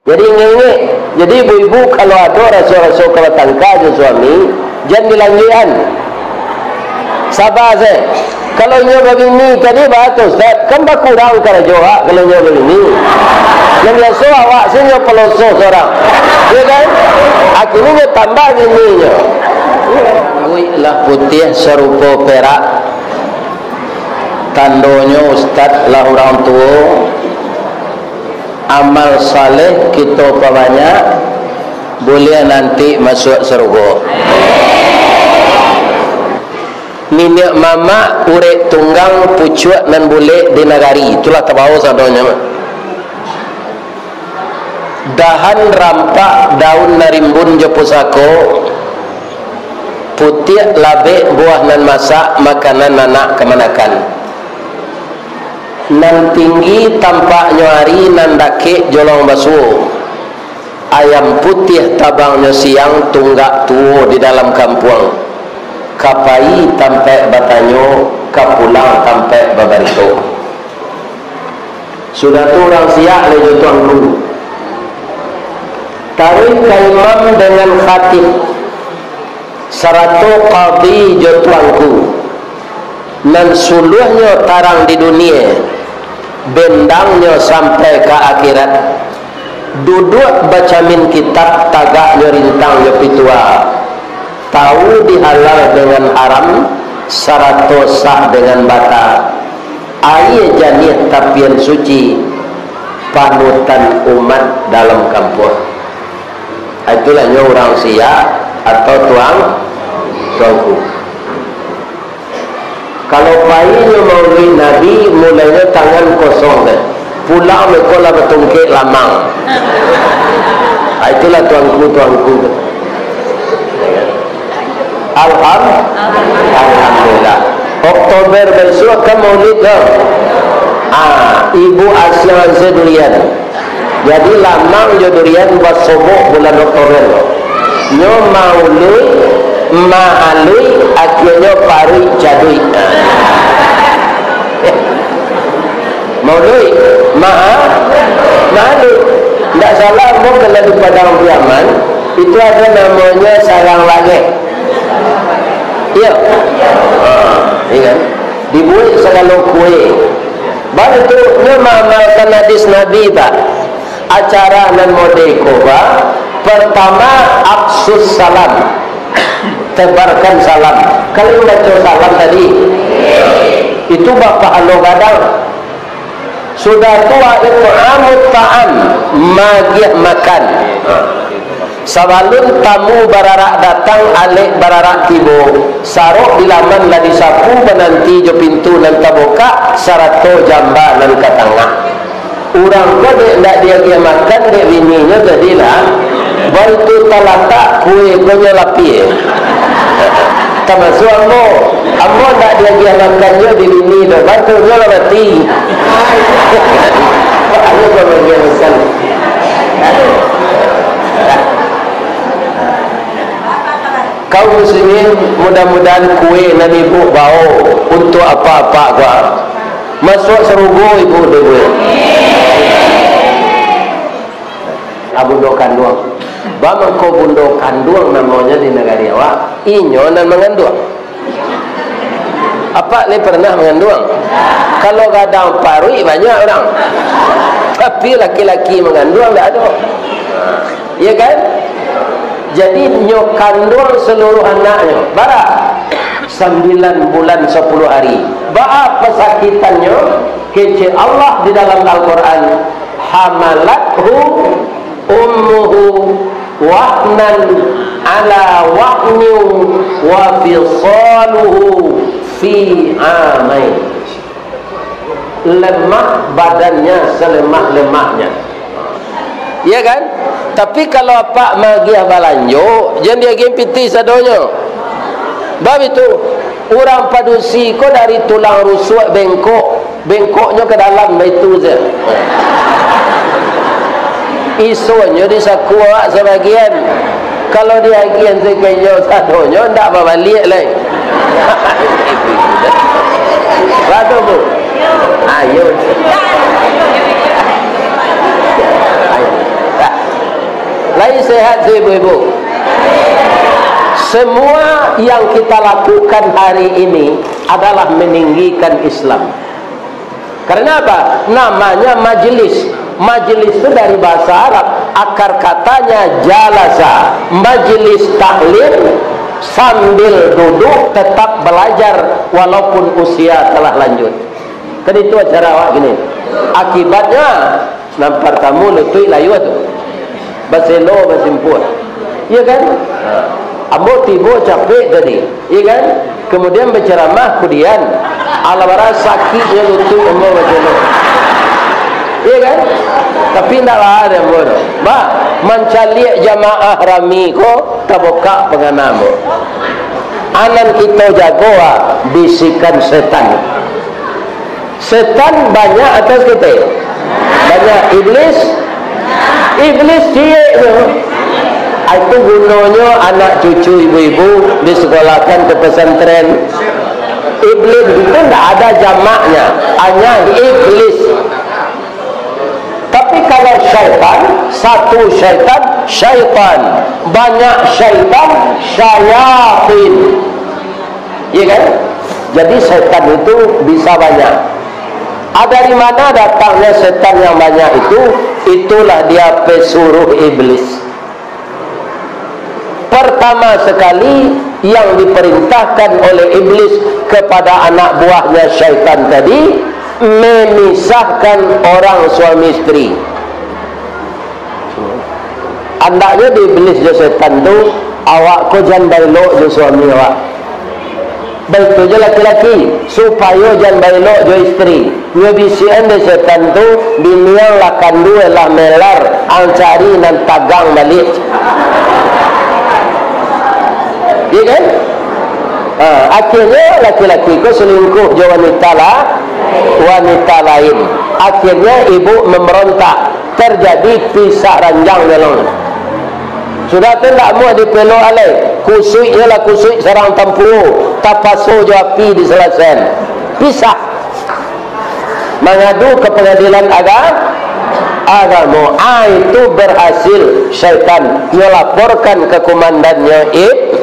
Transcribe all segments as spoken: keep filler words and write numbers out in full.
Jadi ingek-ingek. Jadi ibu-ibu, kalau ado raso-raso ka batangka jo suami, jan dilanjuikan. Saba se. Kalau inyo babini tadi, baa tu, Ustaz, kan bakurang karajo awak kalau inyo babini. Nan biaso awak se inyo paloso surang. Iyo kan? Akhirnyo inyo tambah bininyo. Kuwaik lah putiah sarupo perak. Tandonyo Ustaz lah urang tuo. Amal saleh kito pabanyak, buliah nanti masuak sarugo. Niniak mamak urek tunggang pucuak nan bulek di nagari, itulah tabao sadonyo mah. Dahan rampak daun narimbun jo pusako, putiak labek buah nan masak, makanan anak kamanakan. Nan tinggi tampaknyo ari, nan dakek jolong basuo. Ayam putiah tabangnyo siang, tunggak tuo di dalam kampuang. Ka pai tampaik batanyo, ka pulang tampaik babarito. Sudah tu urang siak lai jo tuangku. Taruih ka imam dengan khatib, sarato kadi jo tuangku, nan suluahnyo tarang di dunie, bendangnyo sampai ka akhirat. Duduak bacamin kitab, tagaknyo rintang jo pitua, tau di halal dengan haram, sarato sah dengan bata. Aia janiah tapian suci, panutan umat dalam kampuang. Itulah nyo urang siak atau tuang, tuangku. Kalau pai nyo mauluik Nabi, mulainyo tangan kosong deh. Pulang meko lah batungkek lamang. Ah, itulah tuangku-tuangku tu. Alham-, Alhamdulillah. Oktober bisuak kan maulid tu. Ah, ibu asiang se durian. Jadi lamang jo durian basobok bulan Oktober. Nyo mauluik, maaluik, akianyo paruik caduik. Mauluik, maa-, maaluik. Ndak salah, ambo kalau di Padang Piaman, itu ado namonyo sarang lageh. Iyo. Ha, iyo kan? Dibuek sagalo kue. Baru tu, nyo maamalkan hadis Nabi, Pak. Acara nan model ko, Pak, pertama, afsus salam. Tebarkan salam. Kalau baco salam tadi, itu bapahalo gadang. Sudah tu, wa it'amut ta'am, magiah makan. Sabalun tamu bararak datang, alek bararak tibo, sarok di laman lah disapu, bananti jo pintu nan tabukak, sarato jamba nan ka tangah. Urang ko dek ndak diagiah makan dek bininyo tadi lah, baitu talatak kue ko nyo lapie. Tamasuak ambo, ambo ndak diagiah makan nyo dek bini doh, batua nyo lah mati. Ayo ko bagian makan. Kaum muslimin, mudah-mudahan kue nan ibu bao untuak apak-apak ko masuak sarugo, ibu dek ibu. Ah, bundo kanduang. Ba mangko bundo kanduang namonyo di nagari awak, inyo nan manganduang. Apak lai pernah manganduang? Kalau gadang paruik banyak urang. Tapi laki-laki manganduang ndak ado. Iyo kan? Jadi, nyo kanduang saluruah anaknyo. Bara? Sambilan bulan sapuluah ari. Baa pasakitannyo? Kecek Allah di dalam Al-Quran, "Hamalathu ummuhu wahnan ala wahnin wa fisaluhu fi amain." Lemah badannya selemah-lemahnya. Iya kan? Tapi kalau apak magiah balanjo, jan diagiah pitih sadonyo. Bab itu, urang padusi ko dari tulang rusuak bengkok, bengkoknyo ka dalam baitu se. Isonyo di saku awak sabagian. Kalau diagiah sakejo sadonyo, ndak babaliak lai. Baa tu, Bu? Ayo. Ayo. Tapi sehat tu, ibu-ibu? Semua yang kita lakukan hari ini adalah meninggikan Islam. Karena apa? Namanya majelis. Majelis itu dari bahasa Arab, akar katanya jalasa, majelis taklim, sambil duduk tetap belajar walaupun usia telah lanjut. Kan itu acara awak gini. Akibatnya, nan partamo lutuik layua tu. Baselo, basimpuah. Iya kan? Ha. Ambo tibo capek tadi. Iya kan? Kemudian berceramah kudian. Alah bara sakiknyo lutuik ambo baselo. Iya kan? Tapi ndak lah dek ambo tu. Ba, mancaliak jamaah rami ko, tabukak pangana ambo. Anan kito jago, ah, bisikan setan. Setan banyak atau saketek? Banyak. Iblis? Iblis cieknyo. Ah, itu gunonyo anak cucu ibu-ibu disekolahkan ke pesantren. Iblis itu ndak ada jamaknya, hanya iblis. Tapi kalau syaitan, satu syaitan, syaitan. Banyak syaitan, syayatin. Iya kan? Jadi setan itu bisa banyak. Ah, dari mana datangnya setan yang banyak itu? Itulah dia pesuruh iblis. Pertama sekali yang diperintahkan oleh iblis kepada anak buahnya syaitan tadi, memisahkan orang suami isteri. Andaknyo di iblis jo setan tu, awak ko jan baelok jo suami awak. Baitu jo laki-laki, supayo jan baelok jo isteri. Nyo bisiakan dek setan tu, bini ang lah kanduang, lah melar, ang cari nan tagang baliak. Iya kan? Ha, akhirnyo laki-laki ko selingkuh jo wanita lah, wanita lain. Akhirnyo ibu memberontak. Terjadi pisah ranjang nyo. Sudah tu ndak amuah dipelok alai. Kusuiknyo lah kusuik sarang tampuo, tapaso jo api disalasaian. Pisah. Mangadu ka pangadilan aga-, agamo. Ah, itu berhasil syaitan. Nyo laporkan ka komandannyo ib-,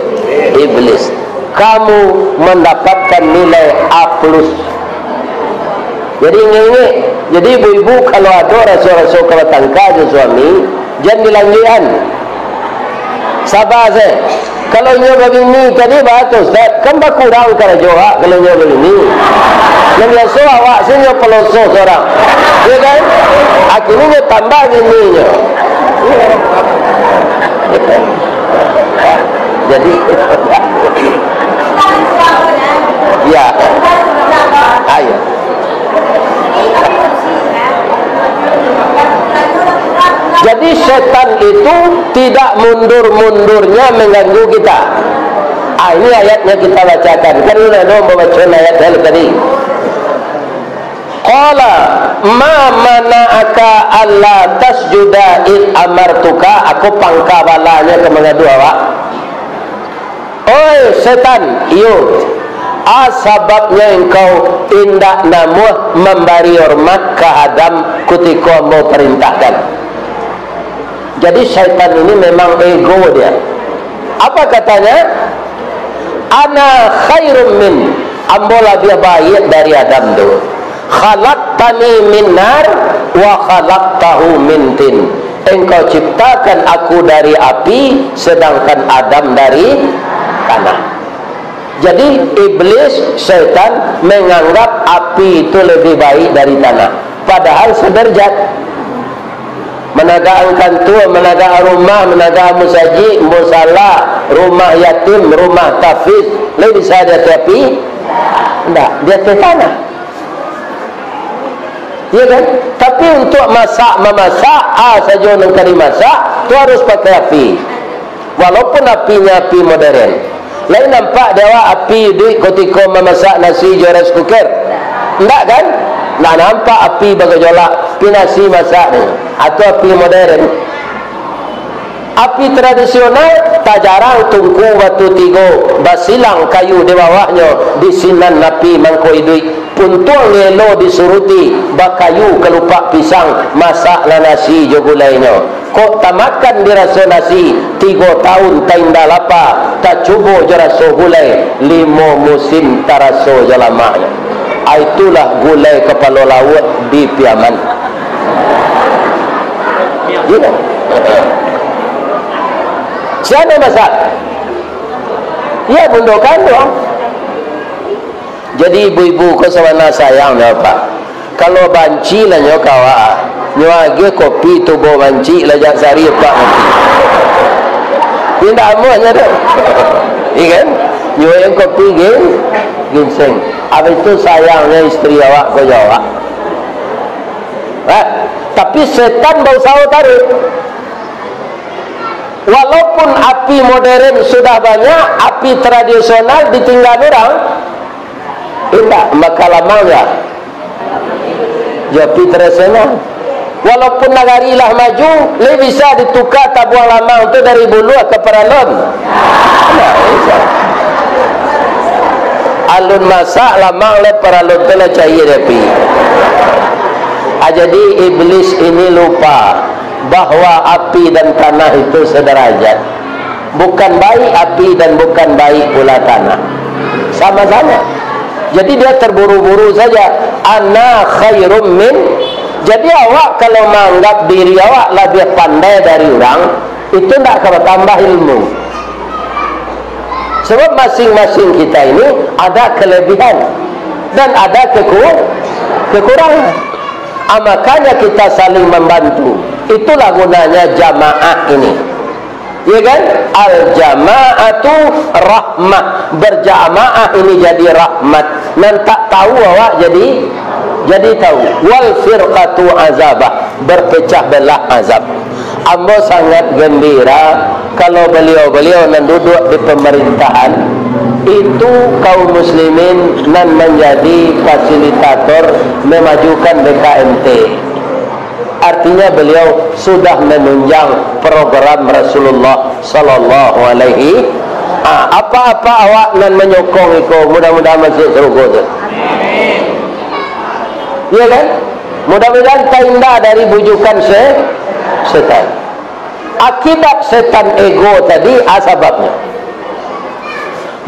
iblis. Kamu mendapatkan nilai A plus. Jadi ingek-ingek. Jadi ibu-ibu, kalau ado raso-raso ka batangka jo suami, jan dilanjuikan. Saba se. Kalau inyo babini tadi, baa tu, Ustaz? Kan bakurang karajo awak kalau inyo babini. Nan biaso awak se inyo paloso surang. Iya kan? Akhirnyo inyo tambah bininyo. Jadi, ya. Ayo. Jadi, setan itu tidak mundur-mundurnya mengganggu kita. Ah, ini ayatnya kita bacakan. Kan udah dong baca ayat tadi. Qala, "Ma mana'aka alla tasjuda id amartuka?" Aku pangka balanya ka mangadu awak. Oi setan, iyo, a sababnyo engkau indak namuah mambari hormat ka Adam kutiko ambo parintahkan. Jadi, syaitan ini memang ego dia. Apa katanya? "Ana khairum min, ambo labiah baiak dari Adam tu. Khalaqtani min nar, wa khalaqtahu min tin. Engkau ciptakan aku dari api, sedangkan Adam dari tanah." Jadi, iblis, syaitan, menganggap api itu lebih baik dari tanah. Padahal sederajat. Managak kantua, managak rumah, managak musajik, musala, rumah yatim, rumah tahfiz, lai bisa di ateh api? Ndak, di ateh tanah. Iya kan? Tapi untuk masak, mamasak, a sajo nan ka dimasak, tu harus pakai api. Walaupun apinyo api modern. Lai nampak dek awak api iduik kutiko mamasak nasi jo rice cooker? Ndak kan? Ndak nampak api bagajolak, api nasi masak ni. Atau api modern. Api tradisional, tajarang tungku batu tigo, basilang kayu di bawahnyo, di sinan api mangko iduik. Puntuang elo disuruti, bakayu kalupak pisang, masaklah nasi jo gulainyo. Kok tamakan diraso nasi, tigo taun tainda lapa, tacubo jo raso gulai, limo musim taraso jo lamahnyo. A, itulah gulai kapalo lauak di Piaman. Iyo. Sia nan masak? Iyo, bundo kanduang. Jadi, ibu-ibu ko sabana sayang nyo, Pak. Kalau banci lah nyo ka awak, nyo agiah kopi tubo banci lah jak sari, Pak, nanti. Indak amuah nyo tu. Iya kan? Nyo yang kopi gin-, ginseng. Habis tu sayangnyo isteri awak ko jo awak. Ha? Tapi setan bausaho taruih. Walaupun api modern sudah banyak, api tradisional ditinggalan urang, indak, maka lamang ja. Jo api tradisional. Walaupun nagari lah maju, lai bisa dituka tabuang lamang tu dari buluah ka paralon? Indak bisa. Alun masak lamang lai, paralon tu lah caia di api. Ah, jadi iblis ini lupa bahwa api dan tanah itu sederajat. Bukan baik api dan bukan baik pula tanah. Sama-sama. Jadi dia terburu-buru saja. Ana khairum min. Jadi awak kalau menganggap diri awak lebih pandai dari orang, itu ndak akan bertambah ilmu. Sebab masing-masing kita ini ada kelebihan dan ada keku-, kekurangan. Ah, makanya kita saling membantu. Itulah gunanya jamaah ini. Ya kan? Al-jama'atu rahmah. Berjamaah ini jadi rahmat. Nan tak tahu awak jadi, jadi tahu. Wal firqatu azabah. Berpecah belah azab. Ambo sangat gembira kalau beliau-beliau nan duduk di pemerintahan itu kaum muslimin nan menjadi fasilitator memajukan B K M T. Artinya beliau sudah menunjang program Rasulullah sallallahu alaihi. Ah, apa-apa awak nan menyokong iko, mudah-mudahan masuk surga tu. Ya kan? Mudah-mudahan tainda dari bujukan se-, setan. Akibat setan ego tadi, ah, sababnya.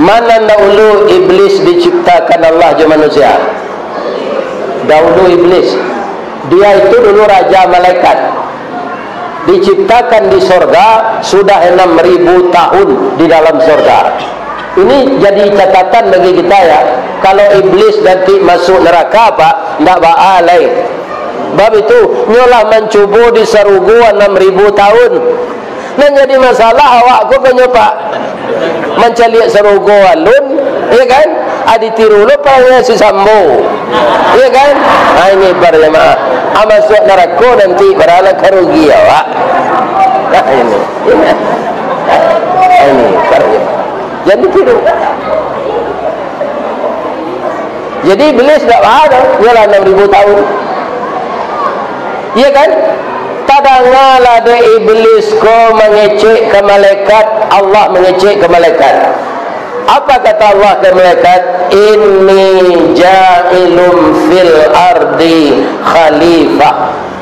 Mana dahulu iblis diciptakan Allah jo manusia? Dahulu iblis. Dia itu dulu raja malaikat. Diciptakan di sorga, sudah enam ribu tahun di dalam sorga. Ini jadi catatan bagi kita, ya. Kalau iblis nanti masuk neraka, Pak, ndak baa lai. Bab itu, nyo lah mancubo di sarugo anam ribu tahun. Nan jadi masalah awak ko, kanyo, Pak, mancaliak sarugo alun, ya kan? Ah, ditiru lo parangai si Sambo, ya kan? Ah, ini para jamaah. Ah, masuk narako nanti, padahal ka rugi awak. Nah, ini. Ini. Ah, ini para jamaah. Jadi tiru. Jadi iblis dak baa doh, iyolah anam ribu tahun. Iya kan? Tadangalah dek iblis ko mangecek ka malaikat, Allah mangecek ka malaikat. Apa kata Allah ka malaikat? "Inni ja'ilun fil ardi khalifah."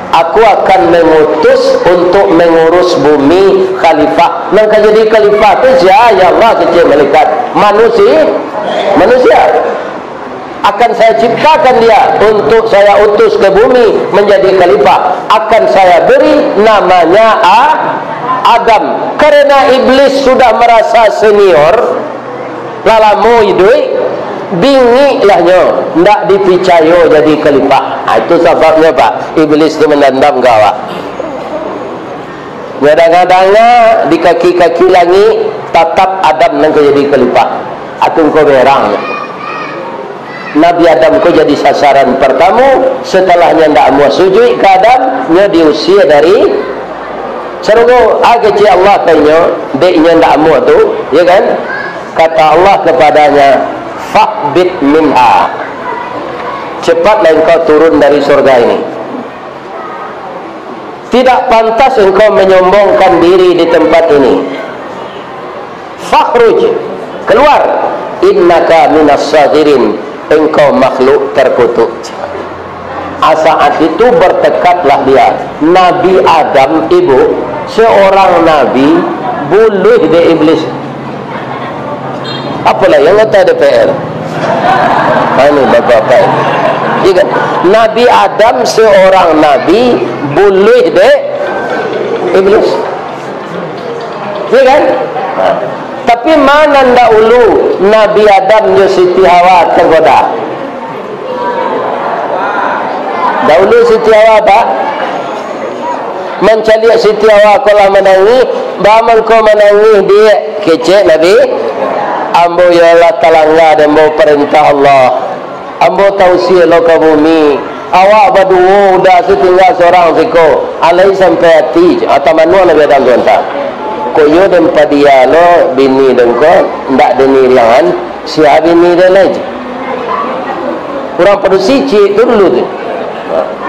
Aku akan mengutus untuk mengurus bumi khalifah. Nan ka jadi khalifah tu sia? Ya Allah, kecek malaikat. Manusia, manusia. Akan saya ciptakan dia untuk saya utus ke bumi menjadi khalifah. Akan saya beri namanya A-, Adam. Karena iblis sudah merasa senior, lah lamo iduik, bingiklah nyo, ndak dipicayo jadi khalifah. Ha, itu sababnyo, Pak, iblis tu mandandam ka awak. Nyo danga-danga di kaki-kaki langik, tatap Adam nan ka jadi khalifah. Atun ko berang. Nabi Adam ko jadi sasaran partamo, setelahnya ndak amuah sujuik ka Adam, nyo diusia dari sarugo. Ah, kecek Allah ka inyo, dek inyo ndak amuah tu, ya kan? Kata Allah kepadanya, "Fahbit minha." Cepatlah engkau turun dari surga ini. Tidak pantas engkau menyombongkan diri di tempat ini. Fakhruj, keluar. Innaka minas sagirin, engkau makhluk terkutuk. Saat itu bertekadlah dia. Nabi Adam, ibu, seorang nabi, buluih dek iblis. Apolah yang anggota D P R? Anu, bapak-bapak. Iya kan? Nabi Adam seorang nabi, buluih dek iblis. Iya kan? Nah. Tapi ma nan dahulu, Nabi Adam jo Siti Hawa tergoda? Dahulu Siti Hawa, Pak. Mancaliak Siti Hawa ko lah manangih, ba mangko manangih, Diak, kecek Nabi. Ambo yo lah talangga dek ambo parentah Allah. Ambo tausiah lo ka bumi. Awak baduo udah, si tingga surang siko. Alai sampai ati, atau manuang Nabi Adam tu antah. Kok iyo den padia lo bini den ko, ndak den iriangan, sia bini den lai. Urang padusi ciek tu dulu tu.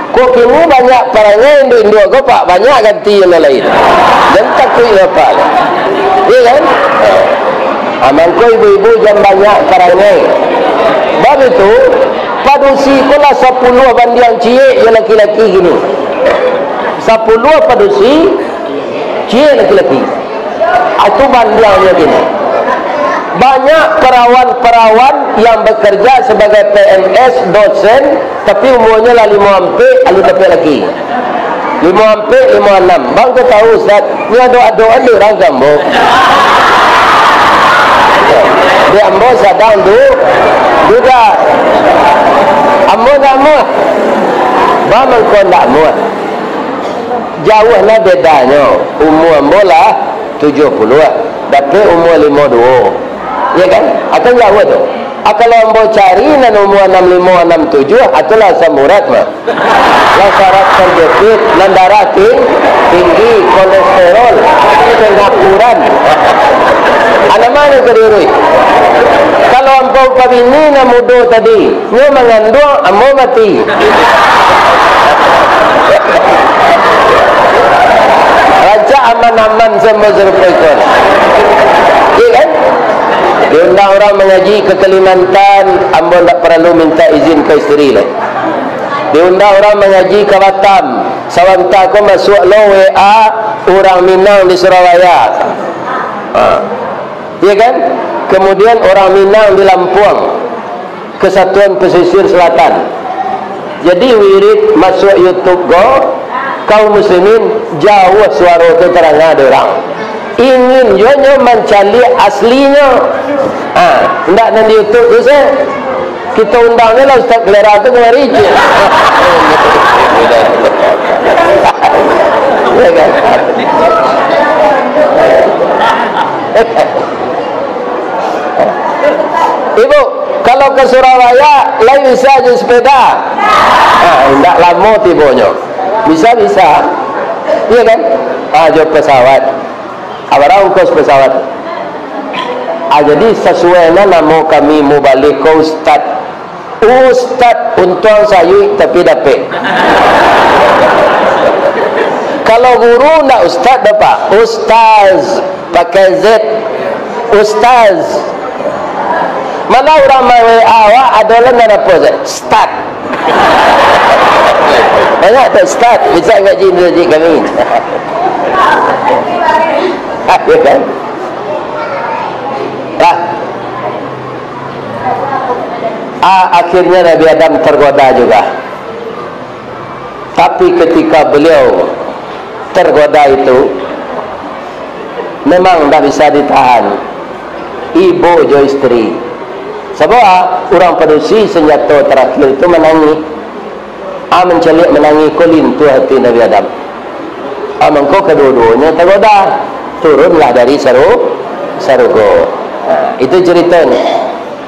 Kok kini banyak parangai induak-induak ko, Pak, banyak ganti yang lain. Jan takuik lo, Pak. Iya kan? Ha. Ha, mangko ibu-ibu jan banyak parangai. Bab itu, padusi ko lah sapuluah bandiang ciek jo laki-laki kini. Sapuluah padusi, ciek laki-laki. Itu bandiangnyo kini. Banyak perawan-perawan yang bekerja sebagai P N S, dosen, tapi umurnyo lah limo ampek, alun dapek laki. Limo ampek, limo anam. Bang ko tahu, Ustaz? Ni ado-ado aja urang ka ambo. Di ambo sadang du-, duda. Ambo ndak amuah. Bang mangko ndak amuah. Jauah lah bedanyo. Umur ambo lah tujuah puluah, dapek umur limo duo. Ya kan? Atau jauah tu. Ah, kalau ambo cari nan umur anam limo, anam tujuah, atulah asam urat mah. Lah saraf terjepit, nan darah ting-, tinggi, kolesterol, pengapuran. Anak mana ke diurus? Kalau ambo pabini nan mudo tadi, nyo manganduang, ambo mati. Rancak aman-aman sambo sarupo ikon. Iya kan? Diundang urang mangaji ka Kalimantan, ambo ndak paralu minta izin ka isteri lai. Diundang urang mangaji ka Batam, sabanta ko masuak lo W A urang Minang di Surabaya. Ha. Iya kan? Kemudian urang Minang di Lampung. Kesatuan Pesisir Selatan. Jadi, wirid masuak YouTube ko, kaum muslimin, jauah suaro tu taranga dek urang. Ingin juo nyo mancaliak aslinyo. Ha, ndak nan di YouTube tu se. Kito undang je lah Ustaz Kelera tu kamari, cik. Ya kan? Ibu, kalau ka Surabaya, lai bisa jo sepeda? Ha, indak lamo tibonyo. Bisa, bisa. Iya kan? Ha, jo pesawat. Ha, bara ongkos pesawat? Ha, jadi sasuai lah namo kami mubalig ko, ustad. Ustad, untuang sayuik tapi dapek. Kalau guru ndak ustad doh, Pak. Ustaz, pakai Z. Ustaz. Malah urang ma-W A awak ado lah nan apo, Ustaz? Ustad. Banyak tu ustad, bisa ngaji di masjid kami. Ya kan? Lah. Ah, akhirnya Nabi Adam tergoda juga. Tapi ketika beliau tergoda itu, memang ndak bisa ditahan. Ibu jo isteri. Sabab urang padusi senjato terakhir tu manangih. Ah, mancaliak manangih ko lintuah ati Nabi Adam. Ah, mangko kaduo-duonyo tagoda, turunlah dari saru-, sarugo. Nah, itu caritonyo.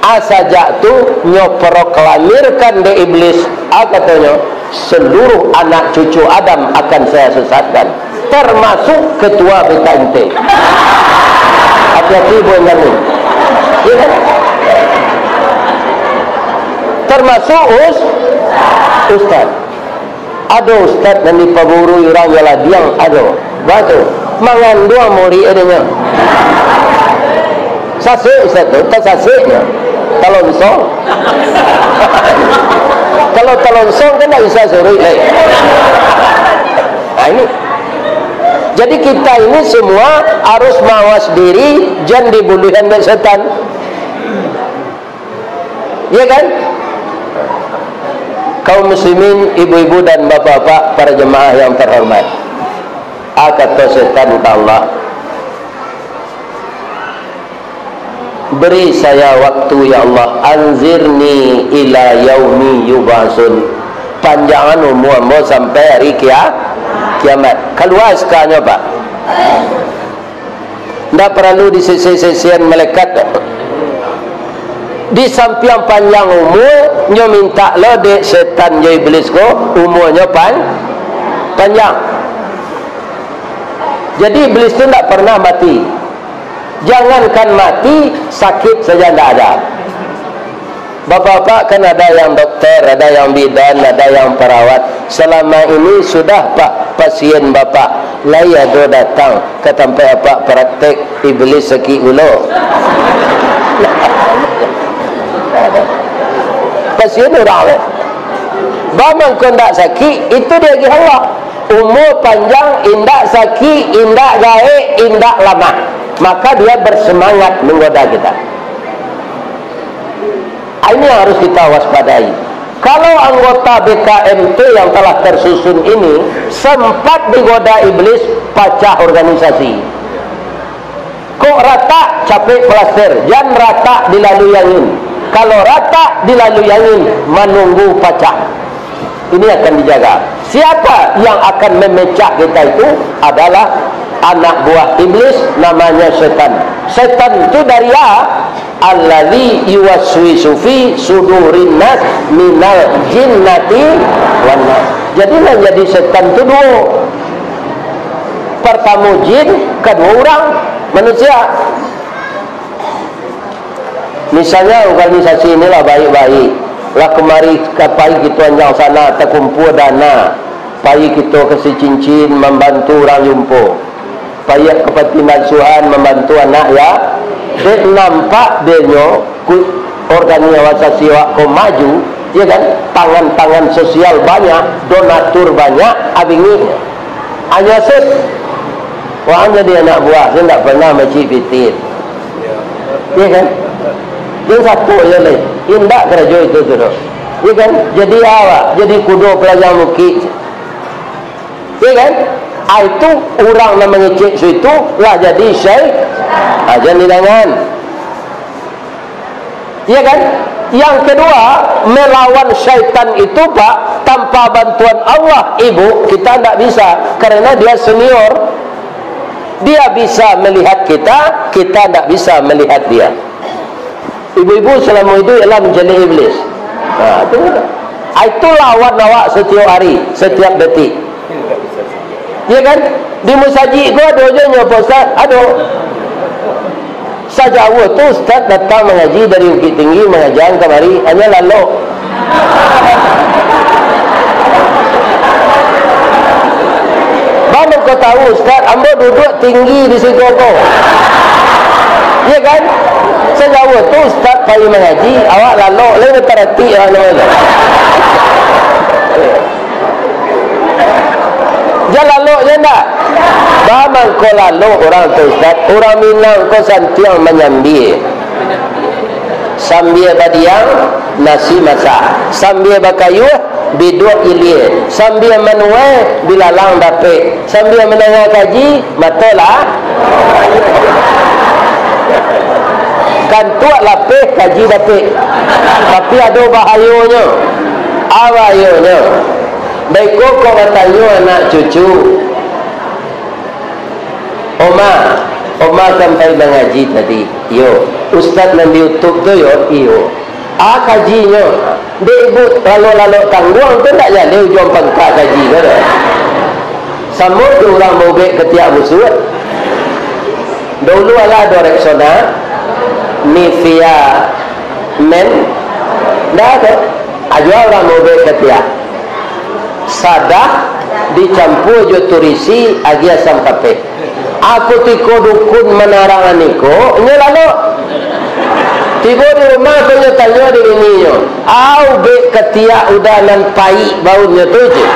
Ah, sajak tu nyo proklamirkan dek Iblis, ah, katonyo, "Seluruh anak cucu Adam akan saya sesatkan, termasuk ketua B K M T." Hati-hati, Boy Marlin. Iya kan? Termasuk us-, ustad. Ado ustad nan dipagurui urang jo ladiang, ado. Baa tu? Manganduang murid adonyo. Sasek ustad tu, tasasek nyo. Talonsong. Kalau talonsong kan ndak bisa suruik lai. Nah, ini. Jadi kita ini semua harus mawas diri, jan dibuluihan dek setan. Iya kan? Kaum muslimin, ibu-ibu dan bapak-bapak, para jemaah yang terhormat. A kato setan ka Allah, "Beri saya waktu, ya Allah, anzirni ila yaumi yub'atsun. Panjangan umua ambo sampai hari kia-, kiamat." Kalua S K-nyo, Pak. Ndak paralu disisi-sisian malaikat. Di sampiang panjang umua, nyo mintak lo dek setan jo iblis ko, umuanyo pan-, panjang. Jadi iblis tu ndak pernah mati. Jangankan mati, sakit saja ndak ada. Bapak-bapak kan ada yang dokter, ada yang bidan, ada yang perawat. Selama ini sudah, Pak, pasien Bapak lai ado datang ka tampek Apak praktek, iblis sakik gulo. Pasien urang lah. Ba mangko ndak sakik, itu diagiah Allah. Umur panjang, indak sakik, indak gaek, indak lamah. Maka dia bersemangat menggoda kita. Ini yang harus kita waspadai. Kalau anggota B K M T yang telah tersusun ini sempat digoda iblis, pacah organisasi. Kok ratak, capek plaster, jan ratak dilalui angin. Kalau ratak dilalui angin, manunggu pacah. Ini akan dijaga. Siapa yang akan memecah kita itu adalah anak buah iblis, namanya setan. Setan itu dari A, alladzi yuwaswisu fi sudurin nas minal jinnati wan nas. Jadi, nan jadi setan tu duo. Partamo jin, kaduo urang manusia. Misalnya, organisasi inilah baik-baik, lah kamari ka pai kito anjang sana, takumpua dana, pai kito kasi cincin, mambantu urang jumpo, pai ka panti asuhan, mambantu anak ya, dek nampak dek nyo, ku-, organisasi awak ko maju, ya kan, tangan-tangan sosial banyak, donatur banyak, abingik. Hanya sip, wah, jadi anak buah, saya ndak pernah macik pitin. Ya kan? Yang satu je lai, indak karajo itu tu doh. Ya kan? Jadi awak, jadi kudo pelajar mukik. Ya kan? Ah, itu urang nan mangecek su itu lah jadi syai-, ah, jan didangan. Iya kan? Yang kedua, melawan syaitan itu, Pak, tanpa bantuan Allah, Ibu, kita ndak bisa, karena dia senior. Dia bisa melihat kita, kita ndak bisa melihat dia. Ibu-ibu selama itu ialah menjadi iblis. Nah, itu. Ah, itu lawan awak setiap hari, setiap detik. Iya kan? Di musajik ko ado je nyo, Pak Ustaz? Ado. Sajauah tu Ustaz datang mangaji dari Bukittinggi, mangaja kamari, hanya lalok. Ba mangko tahu Ustaz, ambo duduak tinggi di situ ko. Iya kan? Sajauah tu Ustaz pai mangaji, awak lalok, lai bataratik awak namo tu. Jan lalok je ndak? Ba mangko lalok urang tu, Ustaz. Urang Minang ko santiang manyambia. Sambia badiang, nasi masak. Sambia bakayuah, biduak ilia. Sambia manuai, bilalang dapek. Sambia mandanga kaji, mato lah. Kantuak lapeh, kaji dapek. Tapi ado bahayonyo. A bahayonyo? Baiko kok batanyo anak cucu, "Oma, Oma kan pai mangaji tadi?" "Iyo." "Ustaz nan di YouTube tu yo?" "Iyo." "A kajinyo?" "Dek ibu, lalok-lalok tangguang tu ndak jaleh ujuang pangka kaji ko doh. Samo jo urang baubek katiak busuak." Dulu alah ado Rexona, Nivea Men, ndak ado. Ajo urang baubek katiak. Sadah dicampua jo turisi agiah asam kapeh. Aku tiko dukun manarang niko, inyo lalok. Tibo di rumah, ko nyo tanyo di bininyo, "Au bek katiak uda nan paik baunnyo tu?" cek.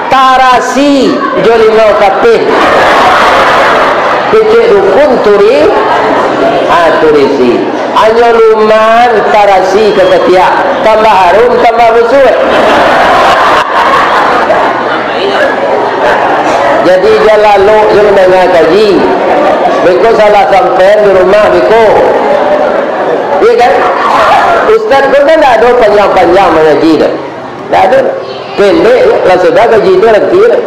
"Tarasi jo limau kapeh." Kecek dukun turi, ah, turisi. Anyo luman tarasi ka katiak, tambah harum, tambah busuak. Jadi, jan lalok jo mandanga kaji. Beko salah sampean di rumah, beko. Iya kan? Ustaz pun kan ndak ado panjang-panjang mangaji dah. Ndak ado. Pendek je, lah sudah kaji tu nanti lah.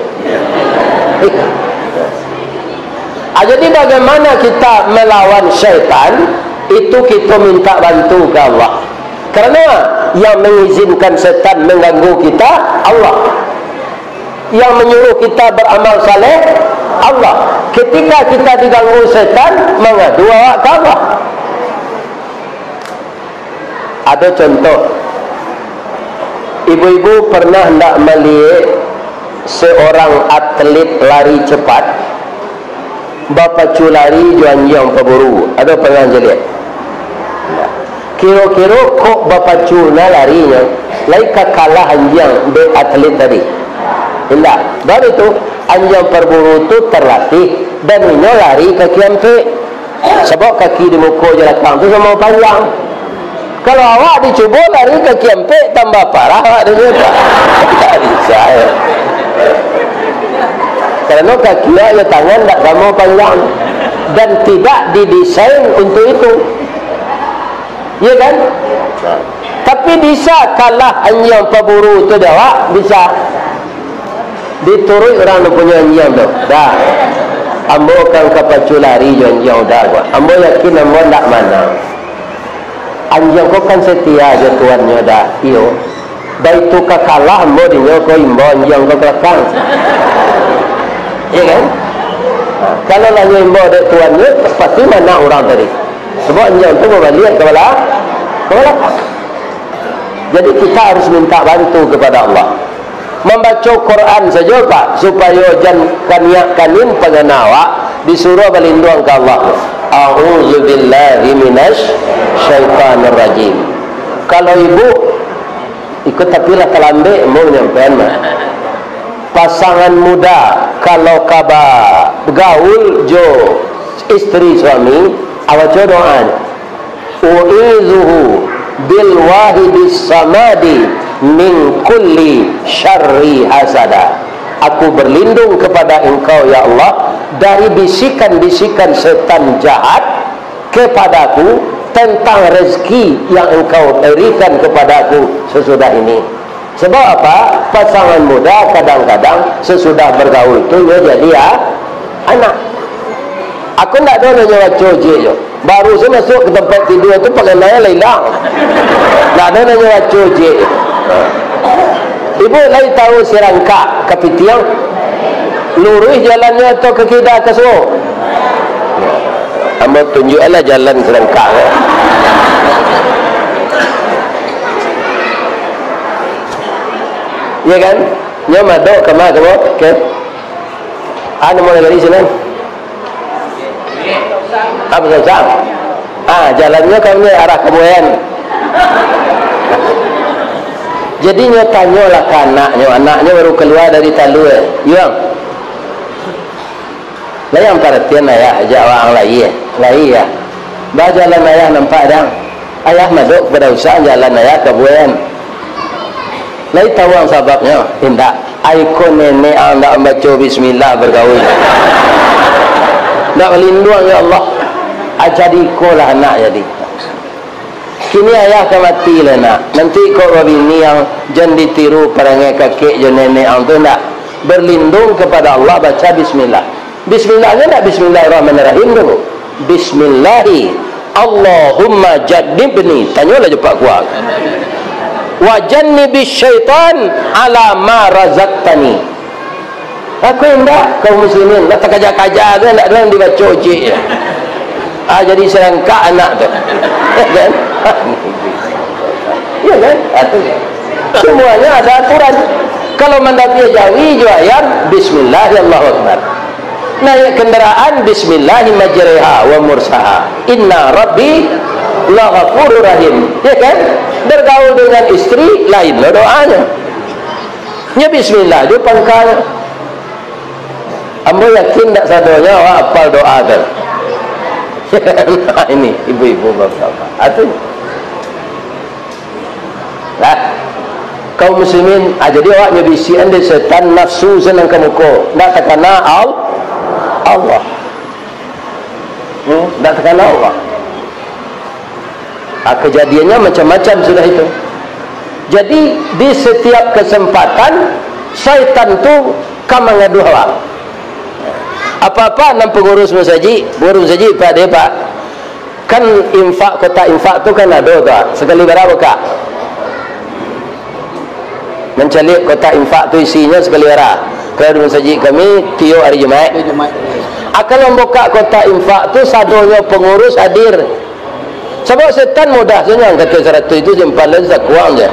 Ah, jadi bagaimana kita melawan syaitan? Itu kita minta bantu ke Allah. Karena yang mengizinkan setan mengganggu kita, Allah. Yang menyuruh kita beramal saleh, Allah. Ketika kita diganggu setan, mangadu awak ka Allah. Ado contoh, ibu-ibu pernah ndak maliek seorang atlet lari cepat bapacu lari jo anjiang paburu? Ado pernah jo liek? Kiro-kiro kok bapacu na larinyo, lai ka kalah anjiang dek atlet tadi? Indak. Baru tu, anjiang paburu tu terlatih, dan inyo lari kaki ampek. Sabab kaki di muko jo lakang tu samo panjang. Kalau awak dicubo lari kaki ampek, tambah parah awak tu. Indak bisa, ya. Karena kaki awak jo tangan ndak samo panjang dan tidak didesain untuk itu. Iya kan? Tapi bisa kalah anjiang paburu tu dek awak? Bisa. Dituruik urang nan punyo anjiang tu. Dah. Ambo kan ka pacu lari jo anjiang uda ko. Ambo yakin ambo ndak manang. Anjiang ko kan setia jo tuannyo, dah. Iyo. Baitu ka kalah ambo dinyo ko, imbau anjiang ko ka lakang. Iya kan? Nah, kalau lah nyo imbau dek tuannyo, pasti manang urang tadi. Sebab anjiang tu babaliak ka bala-, ka balakang. Jadi, kita harus minta bantu kepada Allah. Mambaco Quran sajo, Pak, supayo jan kaniak kanin pangana awak, disuruah balinduang ka Allah. "A'udzubillahi minasy syaithanir rajim." Kalau ibu, iko tapi lah talambek ambo manyampaian mah. Pasangan muda, kalau ka bagaul jo istri suami, baco doa nyo. "U'idzuhu bil wahidis samadi min kulli syarri hasada." Aku berlindung kepada Engkau, ya Allah, dari bisikan-bisikan setan jahat kepadaku, tentang rezeki yang Engkau berikan kepadaku sesudah ini. Sebab apa? Pasangan muda kadang-kadang sesudah bergaul tu nyo jadi, ah, anak. Aku ndak ado nan nyo baco jek jo. Baru se masuk ka tampek tidua tu, panganai lah ilang. Ndak ado nan nyo baco jek. Ibu lai tahu Sirangkak Kapitiang? Luruih jalannyo atau ka kida ka suok? Ambo tunjuaklah jalan Sirangkak. Iya kan? Nyo madok ka ma, ka ma? Oke. Anu, mulai dari sini. Ah, Besar-Besar. Ah, jalannyo ka ma, arah Kabuayan. Jadi, nyo tanyolah ka anaknyo, anaknyo baru kalua dari talua. "Yuang, lai ang paratian ayah, jak waang lai, lai, yah. Ba jalan ayah nampak dang? Ayah madok ka Padang Usang, jalan ayah ka Kabuayan." "Lai tahu ang sababnyo?" "Indak." "Ai ko nenek ang ndak mambaco bismillah bargaul. Ndak balinduang, ya Allah. Ah, jadi ikolah anak jadi. Kini ayah ka mati lai, nak. Nanti kok babini ang, jan ditiru parangai kakek jo nenek ang tu, ndak. Berlindung kepada Allah, baca bismillah." Bismillah nyo ndak Bismillahirrahmanirrahim tu. Bismillahi. "Allahumma jannibni." Tanyolah jo Pak Kuang. "Wa jannibis syaitan ala ma razaqtani." Aku indak, kaum muslimin, lah takaja-kaja tu, indak doh dibaco cik. Ah, jadi Sirangkak anak tu. Kan? Ya kan? Ah, tu. Semuanya ada aturan. Kalau mandapia jawi jo ayam, bismillah, Allahu Akbar. Naik kendaraan, bismillahi majreha wa mursaha. Inna rabbi, Allah Ghafurur Rahim, ya kan? Bergaul dengan istri, lain lo doanyo. Nya bismillah jo pangkanyo. Ambo yakin dak sadonyo awak apal doa tu. Nah, ini ibu-ibu bapak-bapak. Atu. Nah, kaum muslimin, ah, jadi awak nyo bisikan dek setan nafsu senang ka muko. Ndak takana Al-, Allah. Hmm, ndak takana Allah. Ah, kejadiannya macam-macam sudah itu. Jadi, di setiap kesempatan, syaitan tu ka mangaduah awak. Apa-apa nan pengurus masajik, pengurus masajik, Pak, dia, Pak. Kan infak, kotak infak tu kan ado tu, ah. Sekali bara, Kak? Mancaliak kotak infak tu isinyo sekali bara. Kalau di masajik kami, tiok hari Jumaik. Hari Jumaik. Ah, kalau mambukak kotak infak tu, sadonyo pengurus hadir. Sabab setan mudah sajo angkatan saratuih tu, simpan lai sakuang je.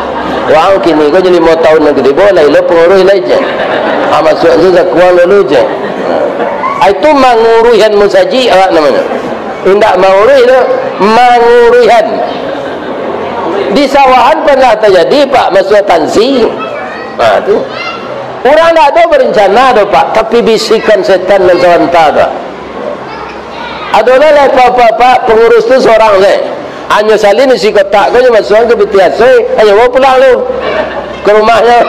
Wang kini ko je limo tahun nan katibo, lai lo pangurus lai je. Ha, masuak tu sakuang dulu je. Ha, itu manguruihan musajik awak namonyo. Indak manguruih tu, manguruihan. Di sawahan pernah tajadi, Pak, masuak tansi. Ha, tu. Urang ndak ado berencana doh, Pak, tapi bisikan setan nan sabanta tu. Adolah lai, Pak, Pak, Pak, pangurus tu sorang se. Hanyo salin isi kotak ko, nyo masuakan ka pitih asuih, hanyo bao pulang lu ka rumahnyo.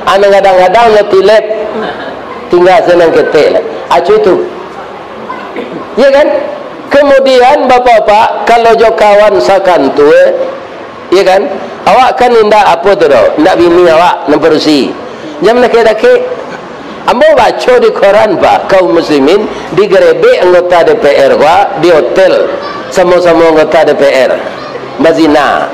Anang gadang-gadang nyo tilep, tingga se nan ketek lai. Acu itu. Iya kan? Kemudian, Bapak-bapak, kalau jo kawan sakantua, Iya kan? Awak kan indak apo tu doh, indak bini awak nan padusi. Jan dakek-dakek. Ambo baco di koran, Pak, kaum muslimin digerebek anggota D P R, Pak, di hotel, samo-samo anggota D P R. Bazina.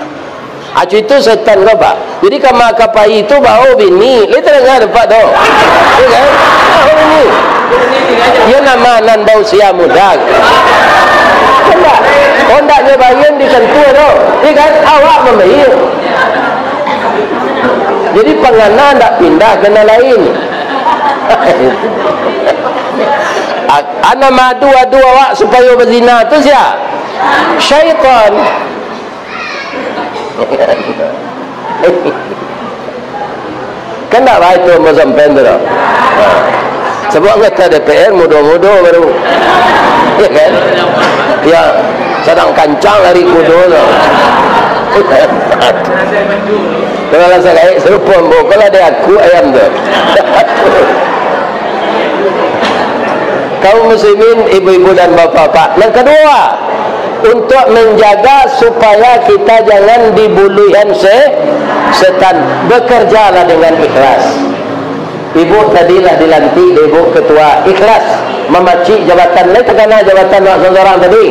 Acu itu setan ko, Pak. Jadi kama ka pai tu bao bini, lai tadanga dek Pak doh. Iya kan? Bao bini. Iyo nama nan bausia muda. Kan ndak? Oh, ndak nyo baian di kantua tu. Iyo kan? Awak mambayia. Jadi pangana ndak pindah ka nan lain. A-, a nan maadu-adu awak supayo bazina tu sia? Syaitan. Kan ndak baik tu ambo sampaian tu doh. Ha. Sabab anggota D P R mudo-mudo baru. Ya kan? Ya, sadang kancang lari kudo tu. Kalau lah sagaek sarupo ambo, kalau ado aku ayam tu. Kaum muslimin, ibu-ibu dan bapak-bapak. Nan kedua, untuk menjaga supaya kita jangan dibuluihan se-, setan, bekerjalah dengan ikhlas. Ibu tadi lah dilantik dek Ibu Ketua, ikhlas mamacik jabatan, lai takana jabatan awak sorang-sorang tadi.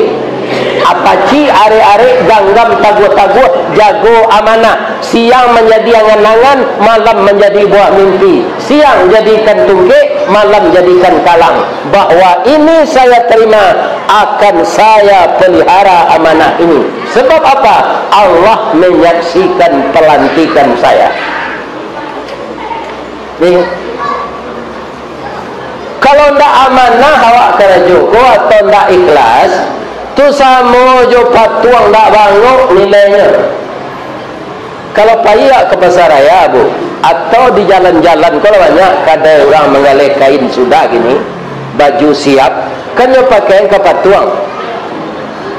Apacik arek-arek, ganggam taguah-taguah, jago amanah. Siang manjadi angan-angan, malam manjadi buah mimpi. Siang jadikan tungkek, malam jadikan kalang. Bahwa ini saya terima, akan saya pelihara amanah ini. Sebab apa? Allah menyaksikan pelantikan saya. Ni. Kalau ndak amanah awak karajo ko atau ndak ikhlas, tu samo jo patuang ndak bangok nilainyo. Kalau pai awak ka pasaraya, Bu, atau di jalan-jalan ko lah banyak kadai urang manggaleh kain sudah kini, baju siap, kan nyo pakaian ka patuang.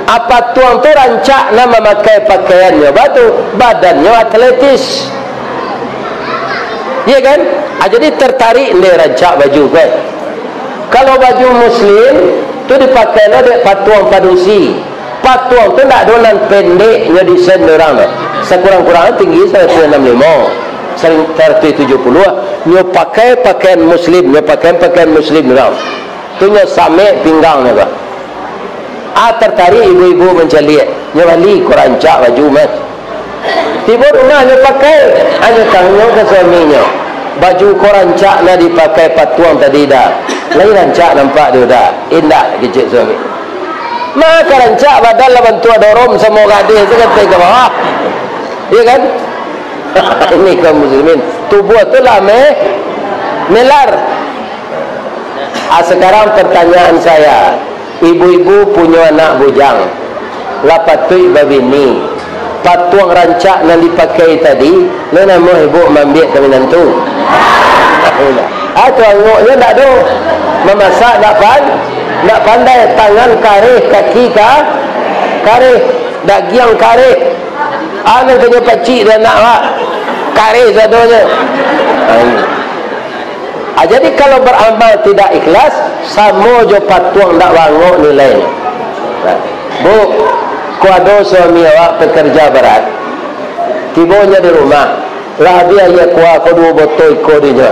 A patuang tu rancak nan mamakai pakaiannyo batu, badannyo atletis. Iya kan? Ah, jadi tertarik ndeh rancak baju ko. Kalau baju muslim tu dipakai lo dek patuang padusi. Patuang tu ndak ado nan pendek nyo desain dek urang tu. Sakurang-kurang tinggi saratus anam limo, saratus tujuh puluh lah. Nyo pakai pakaian muslim, nyo pakai pakaian muslim urang. Tu nyo samek pinggang nyo ko. Ah, tertarik ibu-ibu mancaliak. Nyo bali ko rancak baju, Mas. Tibo rumah nyo pakai, nyo tanyo ka suaminyo, "Baju ko rancak nan dipakai patuang tadi, Da? Lai rancak nampak tu, Da?" "Indak," kecek suami. "Ma ka rancak, badan lah bantuak dorom samo gadih tu," kato ka bawah. Iya kan? Ini kaum muslimin, tubuah tu lah me-, melar. Ah, sekarang pertanyaan saya, ibu-ibu punyo anak bujang, Lah patuik babini. Patuang rancak nan dipakai tadi, lai namuah ibu maambiak ka minantu. Ah, tu angoknyo ndak ado. Mamasak ndak pan-, ndak pandai, tangan kareh, kaki ka-, kareh, dagiang kareh. Ah, nan kanyo pacik di anak awak. Kareh sadonyo. Ah, jadi kalau baramal tidak ikhlas, samo jo patuang ndak baangok nilainyo. Nah, Bu, ko ado suami awak pekerja berat. Tibonyo di rumah, lah abih aia kuah ko duo botol iko dinyo.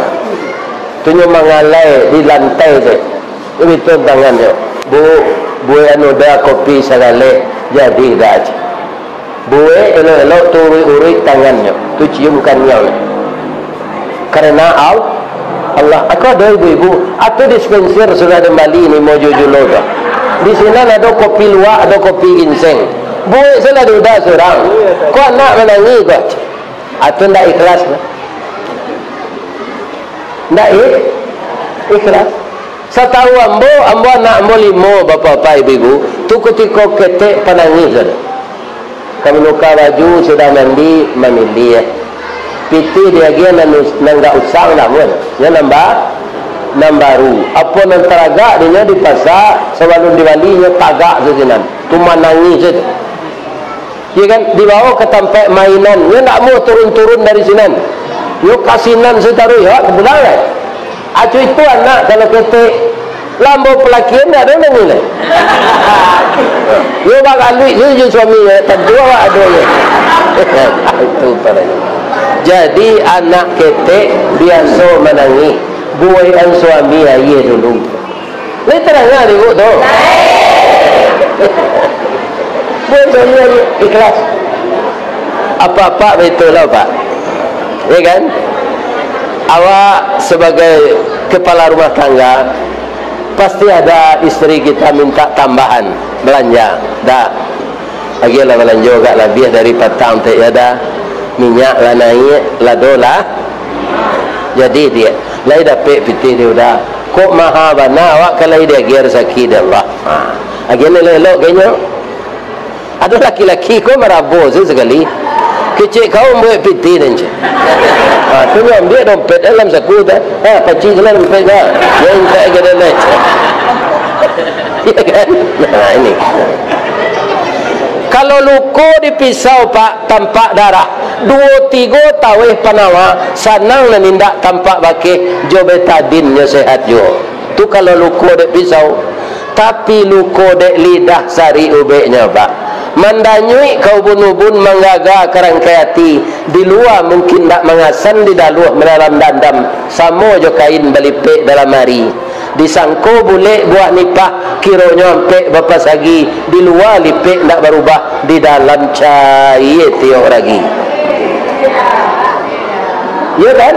Tu nyo mangalai di lantai tu. Bituan tangannyo. Bu, buek anu da kopi sagaleh, jadi da. Buek elok-elok tu uruik-uruik tangannyo. Tu cium kaniang. Karena Al-, Allah. Ako ado ibu-ibu, atu dispenser sudah dibali limo julo tu. Di sinan ado kopi luwak, ado kopi ginseng. Buek salah duda surang. Ko anak manangih ko. Atu ndak ikhlas. Ndak i-, ikhlas. Satahu ambo, ambo anak ambo limo, bapak-bapak, ibu-ibu, tu kutiko ketek panangih sajo. Ka manuka baju, sudah mandi, mamiliah. Pitih diagiah nan us-, nan gak usang dah pun. Nyo nan ba-, nan baru. Apo nan taragak dinyo di pasa, sabalun dibali nyo tagak sasinan. Tu manangih sajo. Iyo kan, dibawo ka tampek mainan, nyo ndak amuah turun-turun dari sinan. Nyo ka sinan sataruih, awak ka pulang kan? Acu itu anak kalau ketek, lambo palakian ndak ado nangih lai. Nyo bagaluik tu jo suami nyo, tantu awak ado nyo. Itu paranyo. Jadi anak ketek biaso manangih, buekan suami aia dulu. Lai tarang di ibu tu? Buek suami ikhlas. Apak-apak baitulah, Pak. Ya kan? Awak sebagai kepala rumah tangga, pasti ada isteri kita minta tambahan belanja. Dak. Agiahlah balanjo agak labiah dari patang, tek, ya dah. Minyak lah naiak, lado lah. Jadi dia, lai dapek pitih dia udah. Kok maha bana awak ka lai diagiah rasaki dek Allah. Ha. Agiah elok-elok ka inyo. Ado laki-laki ko marabo se sakali. Kecek kau buek pitih den cek. Ha, tu nyo ambiak dompet dalam saku dah. Ha, pacik se lah dompet dah. Yo intak ka dalam. Ya kan? Nah, ini. Kalau luko di pisau, Pak, tampak darah, duo tigo taweh panawa, sanang nan indak tampak bakeh, jo betadin nyo sehat juo. Tu kalau luko dek pisau. Tapi luko dek lidah sarik ubeknyo, Pak. Mandanyuik ka ubun-ubun, manggaga ka rangkai ati, di lua mungkin ndak mangasan, di daluah manalam dandam, samo jo kain balipek dalam ari. Disangko bulek buah nipah, kironyo ampek bapasagi, di lua lipek ndak barubah, di dalam caia tiok ragi. Iyo kan?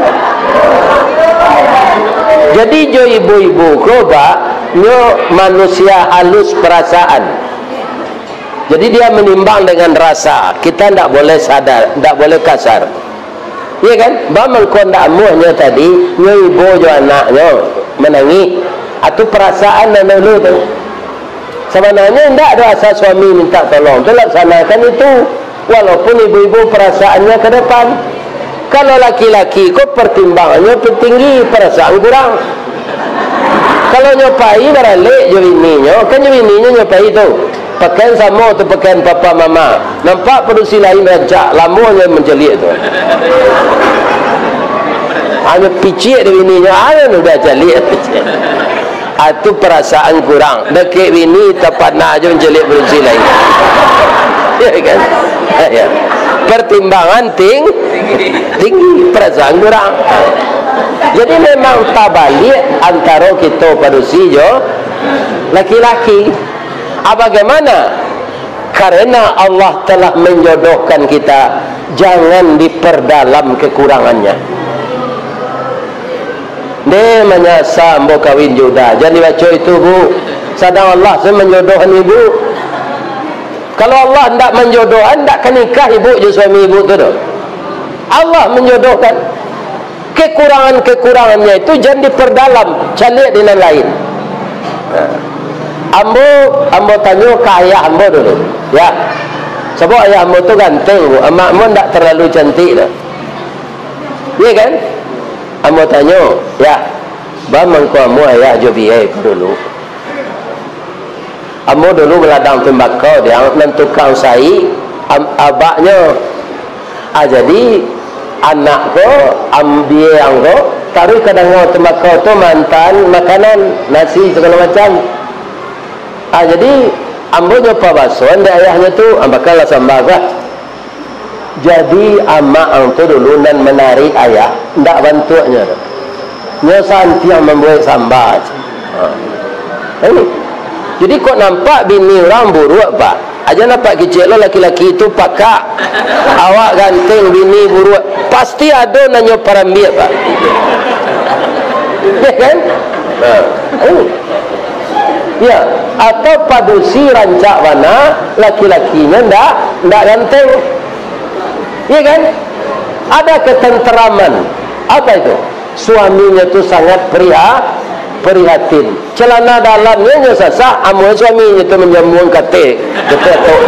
Jadi jo ibu-ibu ko, Pak, nyo manusia halus perasaan. Jadi dia menimbang dengan rasa. Kita ndak boleh sadar, ndak boleh kasar. Iya kan? Ba mangko ndak amuahnyo tadi, nyo ibo jo anaknyo manangih. Atu perasaan nan dulu tu. Sabananyo indak ado asa suami minta tolong tu, laksanakan itu. Walaupun ibu-ibu perasaannya ke depan. Kalau laki-laki ko pertimbangannyo tinggi, perasaan kurang. Kalau nyo pai baralek jo bininyo, kan jo bininyo nyo pai tu. Pakaian samo tu pakaian papa mama. Nampak padusi lain rancak, lamonyo mancaliak tu. Hanyo piciak dek bininyo, hanyo udah caliak. Ah, tu perasaan kurang. Dakek bini, tapanah jo mancaliak padusi lain. Ya kan? Ya. Pertimbangan ting-, tinggi, perasaan kurang. Jadi memang tabaliak antaro kito padusi jo laki-laki. Ah, bagaimana? Karena Allah telah menjodohkan kita, jangan diperdalam kekurangannya. Nde manyasa ambo kawin jo Uda, jan dibaco itu, Bu. Sadang Allah se manjodohan ibu. Kalau Allah ndak manjodohan, ndak ka nikah ibu jo suami ibu tu doh. Allah manjodohkan. Kekurangan-kekurangannya itu jan diperdalam, caliak di nan lain. Nah. Ambo, ambo tanyo ka ayah ambo dulu, ya. Sabab ayah ambo tu ganteng, Bu. Amak ambo ndak terlalu cantik tu. Iya kan? Ambo tanyo, ya. Ba mangko ambo ayah jo biyai ko dulu. Ambo dulu baladang tembakau, dia nan tukang sai, am-, abaknyo. Ah, jadi, anak ko, am-, biyai ang ko, taruih ka dangau tembakau tu maanta makanan, nasi, sagalo macam. Ah, jadi, ambo nyo pabasoan dek ayahnyo tu, ah, bakalah samba ko lah. Jadi, amak ang tu dulu nan manarik ayah, ndak bantuaknyo tu. Nyo santiang mambuek samba. Ha. Ini. Jadi, kok nampak bini urang buruak, Pak? Aja nampak kicik lo laki-laki tu pakak. Awak ganteng, bini buruak. Pasti ado nan nyo parambiak, Pak. Ya kan? Ha. Ini. Ya, atau padusi rancak bana, laki-lakinyo ndak, ndak ganteng. Iya kan? Ada ketenteraman. Apa itu? Suaminyo tu sangat priha-, prihatin. Celana dalamnyo nyo sasak, amun suaminyo tu manjambuang katek, katek atok.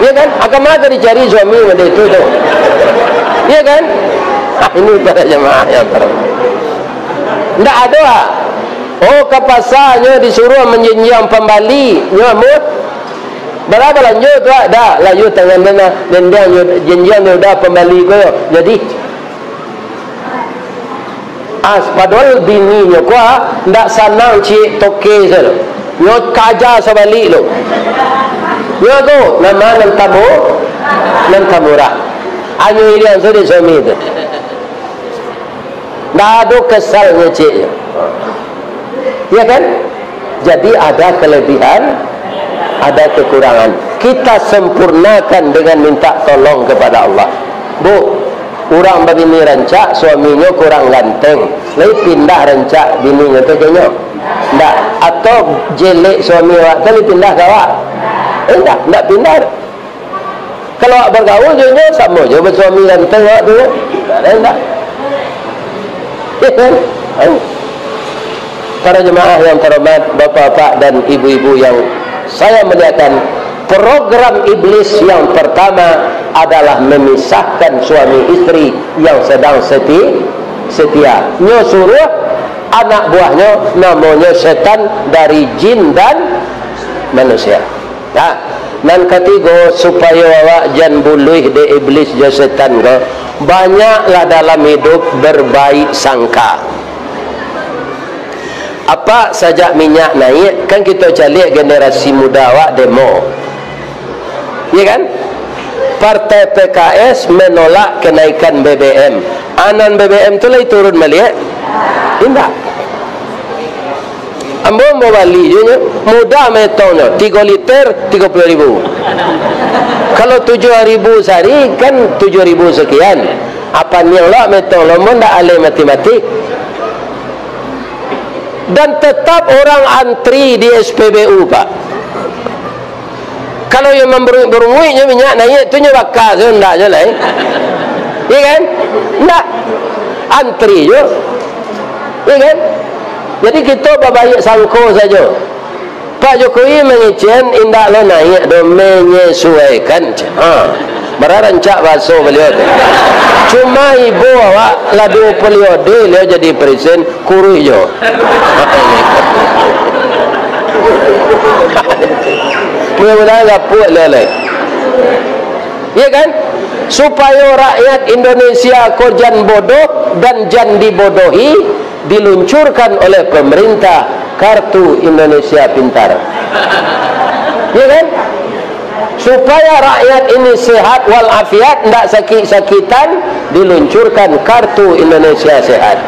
Iya kan? Agama tu dicari suami model itu tu. Iya kan? Ah, ini para jamaah yang terhormat. Ndak ado, ah. Oh, ka pasa nyo disuruah manjanjiang pambali, nyo amun. Bara balanjo tu, ah, dah, layua tangan den, ah, den, den, nyo janjiang nyo dah pambali ko yo. Jadi, ah, padahal bini nyo ko, ah, ndak sanang ciek toke sajo. Nyo kaja sabalik lo. Nyo ko, nama nan tamu-, nan tamurah. Anyo ilian sajo suami tu. Ndak ado kesalnyo, cik. Ya kan? Jadi, ada kelebihan, ada kekurangan. Kita sempurnakan dengan minta tolong kepada Allah. Bu, urang babini rancak, suaminyo kurang ganteng, lai pindah rancak bininyo tu ka inyo? Ndak. Atau jelek suami awak tu lai pindah ka awak? Eh, ndak, ndak pindah. Kalau awak bergaul jo inyo, samo jo basuami ganteng awak tu, kan? Indak. Para jemaah yang terhormat, bapak-bapak dan ibu-ibu yang saya muliakan, program iblis yang pertama adalah memisahkan suami istri yang sedang seti-, setia. Nyo suruah anak buahnyo, namonyo setan, dari jin dan manusia. Nah, nan katigo, supayo awak jan buluih dek iblis jo setan ko, banyaklah dalam hidup berbaik sangka. Apak, sajak minyak naiak, kan kito caliak generasi muda awak demo. Iya kan? Partai P K S menolak kenaikan B B M. Anan B B M tu lai turun baliak? Indak. Ambo, ambo bali je nyo, mudah metongnyo, tigo liter, tigo puluah ribu. Kalau tujuah ribu sehari, kan tujuah ribu sekian. Apo niang lo metong lo, ambo ndak alai matematik. Dan tetap orang antri di S P B U, Pak. Kalau yang mambarunguik-barunguik nyo minyak naiak tu, nyo baka sajo, ndak nyo lai. Iya kan? Ndak. Antri jo. Iya kan? Jadi, kito babaiak sangko sajo. Pak Jokowi mangecek, indak lo naiak doh, menyesuaikan. Ha. Bara rancak bahaso baliau tu. Cuma ibo awak, lah duo periode baliau jadi presiden, kuruih jo. Mudah-mudahan rapuak lah, lai. Ya kan? Supayo rakyat Indonesia ko jan bodoh dan jan dibodohi, diluncurkan oleh pemerintah kartu Indonesia Pintar. Ya kan? Supaya rakyat ini sehat walafiat, ndak sakik-sakitan, diluncurkan kartu Indonesia Sehat.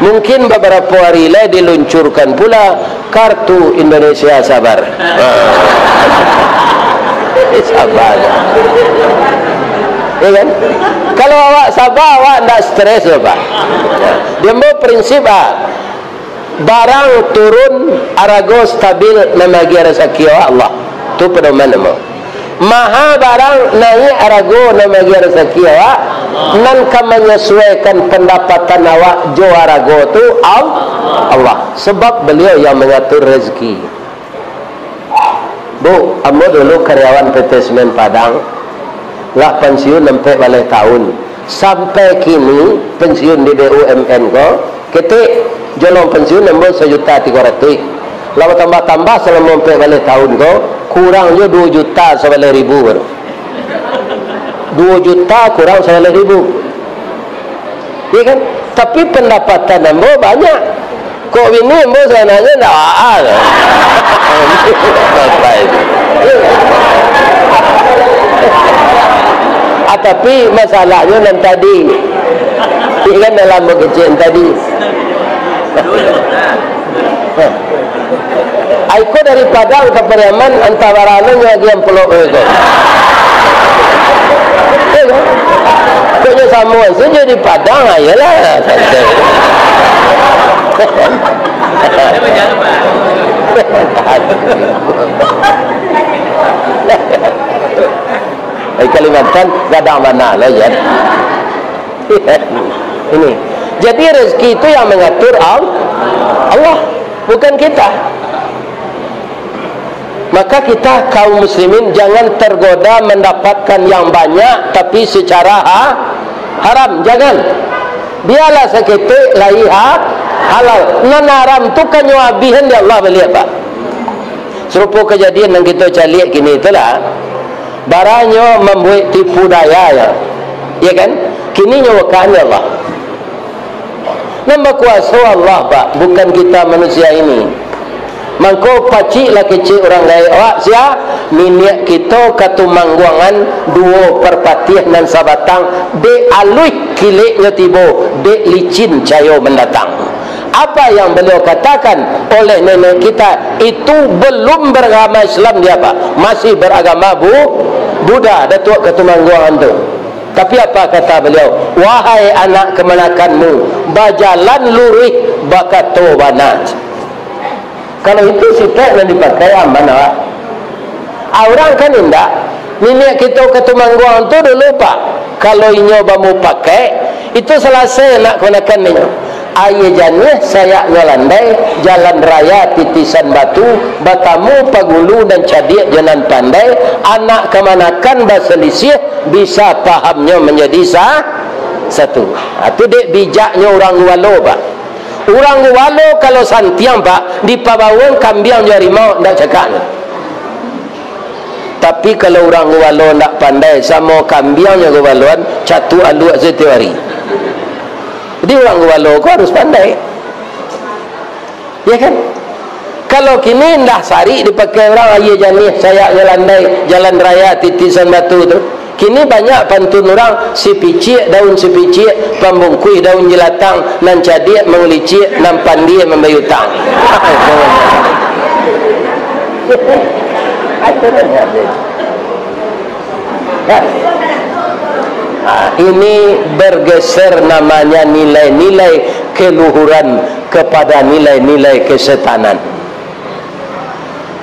Mungkin beberapa hari lai diluncurkan pula kartu Indonesia Sabar. Ha. Sabar. Ya kan? Kalau awak sabar, awak ndak stres, Pak. Dia ambo prinsip, ah. Barang turun arago stabil, nan maagiah rasaki awak Allah. Tu padoman ambo. Maha barang naiak arago, nan maagiah rasaki awak, nan ka manyasuaikan pandapatan awak jo arago tu Al-, Allah. Sebab Baliau yang mangatur rezeki. Oh, ambo dulu karyawan P T Semen Padang, lah pensiun ampek baleh tahun. Sampai kini pensiun di B U M N ko, ketek jolong pensiun ambo sajuta tigo ratuih. Lah batambah-tambah salamo ampek baleh tahun ko, kurang jo duo juta sabaleh ribu baru. Duo juta kurang sabaleh ribu. Iya kan? Tapi pendapatan ambo banyak. Kok bini ambo sabananyo ndak aa. Bapak itu. Ah, tapi masalahnyo nan tadi. Iya kan, dalam ambo kecek tadi. Aiko dari Padang ka Pariaman, antah barano nyo agiah amplop ko. Iyo kan? Kok nyo samo sajo di Padang, ayolah, santai. Di Kalimantan gadang bana lah, Jan. Ini. Jadi, rezeki itu yang mengatur Al-, Allah, bukan kita. Maka kita, kaum muslimin, jangan tergoda mendapatkan yang banyak tapi secara ha-, haram. Jangan. Biarlah saketek lai ha-, halal. Nan haram tu kan nyo abihan di Allah baliak, Pak. Sarupo kajadian nan kito caliak kini itulah. Baranyo mambuek tipu daya, ya. Ya kan? Kini nyo wakaan di Allah. Nan bakuaso Allah, Pak, bukan kita manusia ini. Mangko paciklah kecek urang gaek awak sia, niniak kito Katumangguangan duo Parpatiah nan sabatang, dek aluih kileknyo tibo, dek licin cayo mandatang. Apa yang beliau katakan oleh nenek kita itu belum beragama Islam dia, Pak. Masih beragama Bu-, Buddha, Datuak Katumangguangan tu. Tapi apa kata beliau? "Wahai anak kamanakanmu, bajalan luruih bakato bana." Kalau itu sipaik nan dipakai aman awak. Ah, urang kan indak. Niniak kito Katumangguangan tu dulu, Pak, kalau inyo bamupakai, itu salasai anak kamanakan inyo. Aia janiah sayaknyo landai, jalan raya titisan batu, batamu pagulu nan cadiak jo nan pandai, anak kamanakan basalisiah, bisa pahamnyo manjadi sa-, satu. Ha, tu dek bijaknyo urang Gubalo, Pak. Urang Gubalo kalau santiang, Pak, dipabawaan kambiang jo harimau, ndak cakak. Tapi kalau urang Gubalo ndak pandai, samo kambiang jo Gubaloan, catuak aluak satiok ari. Jadi urang Gubalo ko harus pandai. Ya kan? Kalau kini indak sarik dipakai urang, aia janiah, sayaknyo landai, jalan raya titisan batu tu. Kini banyak pantun urang, sipiciak daun sipiciak, pambungkuih daun jelatang, nan cadiak mangulicik, nan pandia mambayar utang. Ah, ini bergeser namanya nilai-nilai keluhuran kepada nilai-nilai kesetanan.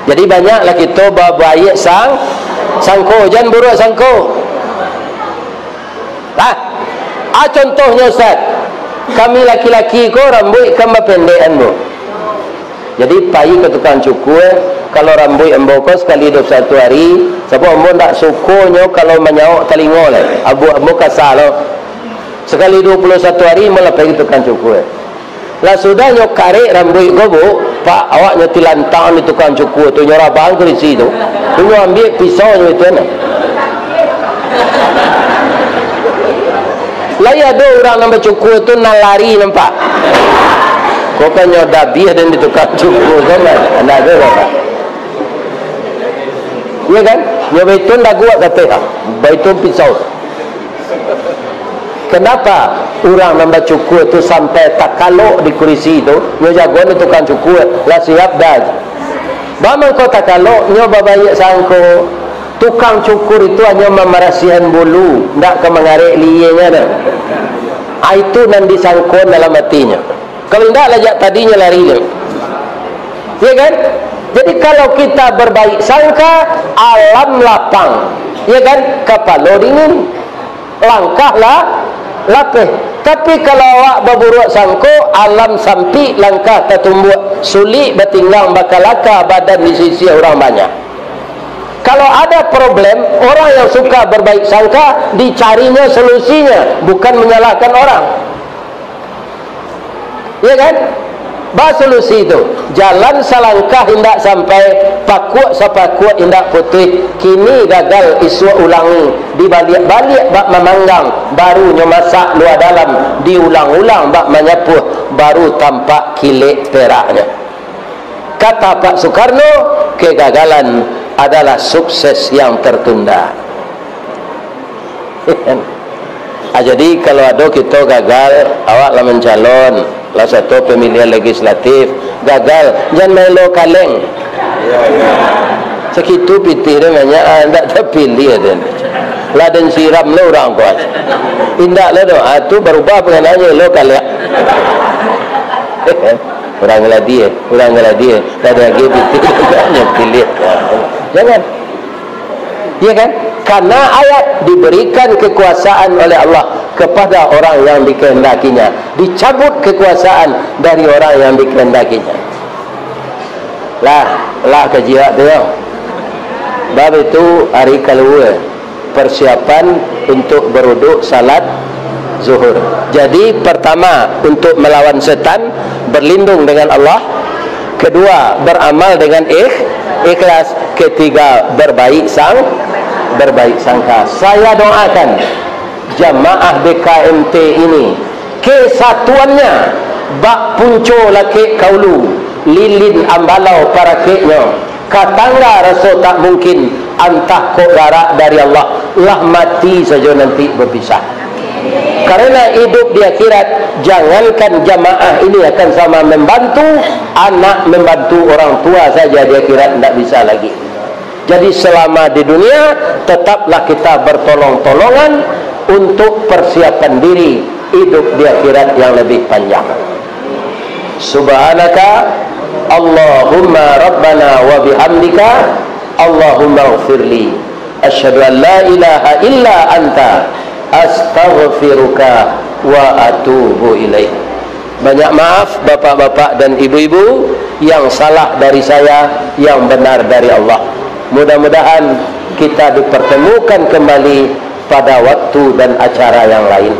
Jadi, banyaklah kito ba-, baiak sang-, sangko, jan buruak sangko. Lah, ah, contohnyo, Ustaz, kami laki-laki ko rambuik kan bapendekan, Bu. Jadi, pai ka tukang cukur, kalau rambuik ambo ko sakali duo puluah satu ari, sabab ambo ndak sukonyo kalau manyaok talingo lai. Abuak ambo kasa lo. Sakali duo puluah satu ari, ambo lah pai ka tukang cukur. Lah sudah nyo karek rambuik ko, Bu, Pak, awak nyo tilantang di tukang cukur tu, nyo rabang kurisi tu. Tu nyo ambiak pisau nyo itu, nah. Lai ado urang nan bacukur tu nan lari nampak. Ko kan nyo dabiah den di tukang cukur kan, nah. Ndak ado lah, Pak. Iya kan? Nyo baitu daguak kateh, ha. Baitu pisau. Kenapa urang nan bacukur tu sampai takalok di kurisi tu? Nyo jagoan di tukang cukur, lah siap dah. Bamangko takalok, nyo babaiak sangko. Tukang cukur itu hanyo mamarasiahan bulu, ndak ka mangarek lienyo dah. Ah, itu nan disangkoan dalam atinyo. Kalau indak, lah jak tadinyo lari tu. Ya kan? Jadi, kalau kita berbaik sangka, alam lapang. Ya kan? Kapalo dingin, langkah lah lapeh. Tapi, kalau awak baburuak sangko, alam sampik, langkah tatumbuak, sulik batinggang, bakalaka, badan disisiah urang banyak. Kalau ada problem, orang yang suka berbaik sangka, dicarinya solusinya, bukan menyalahkan orang. Ya kan? Ba solusi tu, jalan salangkah indak sampai, pakuak sapakuak indak putuih, kini gagal isuak ulangi, dibaliak-baliak bak mamanggang, baru nyo masak lua dalam, diulang-ulang bak manyapuah, baru tampak kilek peraknyo. Kata Pak Soekarno, kegagalan adalah sukses yang tertunda. Ah, jadi, kalau ado kito gagal, awak lah mancalon, lah sato pamilihan legislatif, gagal, jan maelo kaleng. Sakitu pitih den banyak, ah, ndak tapiliah den. Lah den siram lo urang ko. Indak lah doh, ah, tu barubah pangananyo lo kaleng. Urang Galadi, eh. Urang Galadi, eh. Tadi lagi pitih, nyo pilih. Jangan. Ya kan? Karena ayat diberikan kekuasaan oleh Allah kepada orang yang dikehendakinya. Dicabut kekuasaan dari orang yang dikehendakinya. Lah, lah kaji awak tu, yo. Bab itu hari kalua. Persiapan untuk beruduk salat zuhur. Jadi, pertama, untuk melawan setan, berlindung dengan Allah. Kedua, beramal dengan ikh-, ikhlas. Ketiga, berbaik sang-, berbaik sangka. Saya doakan jamaah B K M T ini kesatuannya bak punco lakek ka ulu, lilin ambalau parakeknyo, ka tangga raso tak mungkin, antah kok garak dari Allah, lah mati sajo nanti bapisah. Karena idup di akhirat, jangankan jamaah ini akan sama membantu, anak membantu orang tua saja di akhirat ndak bisa lagi. Jadi, selama di dunia, tetaplah kita bertolong-tolongan untuk persiapan diri hidup di akhirat yang lebih panjang. Subhanaka Allahumma Rabbana wa bihamdika, Allahumma ighfirli. Asyhadu an la ilaha illa anta, astaghfiruka wa atubu ilaik. Banyak maaf, bapak-bapak dan ibu-ibu, yang salah dari saya, yang benar dari Allah. Mudah-mudahan kita dipertemukan kembali pada waktu dan acara yang lain.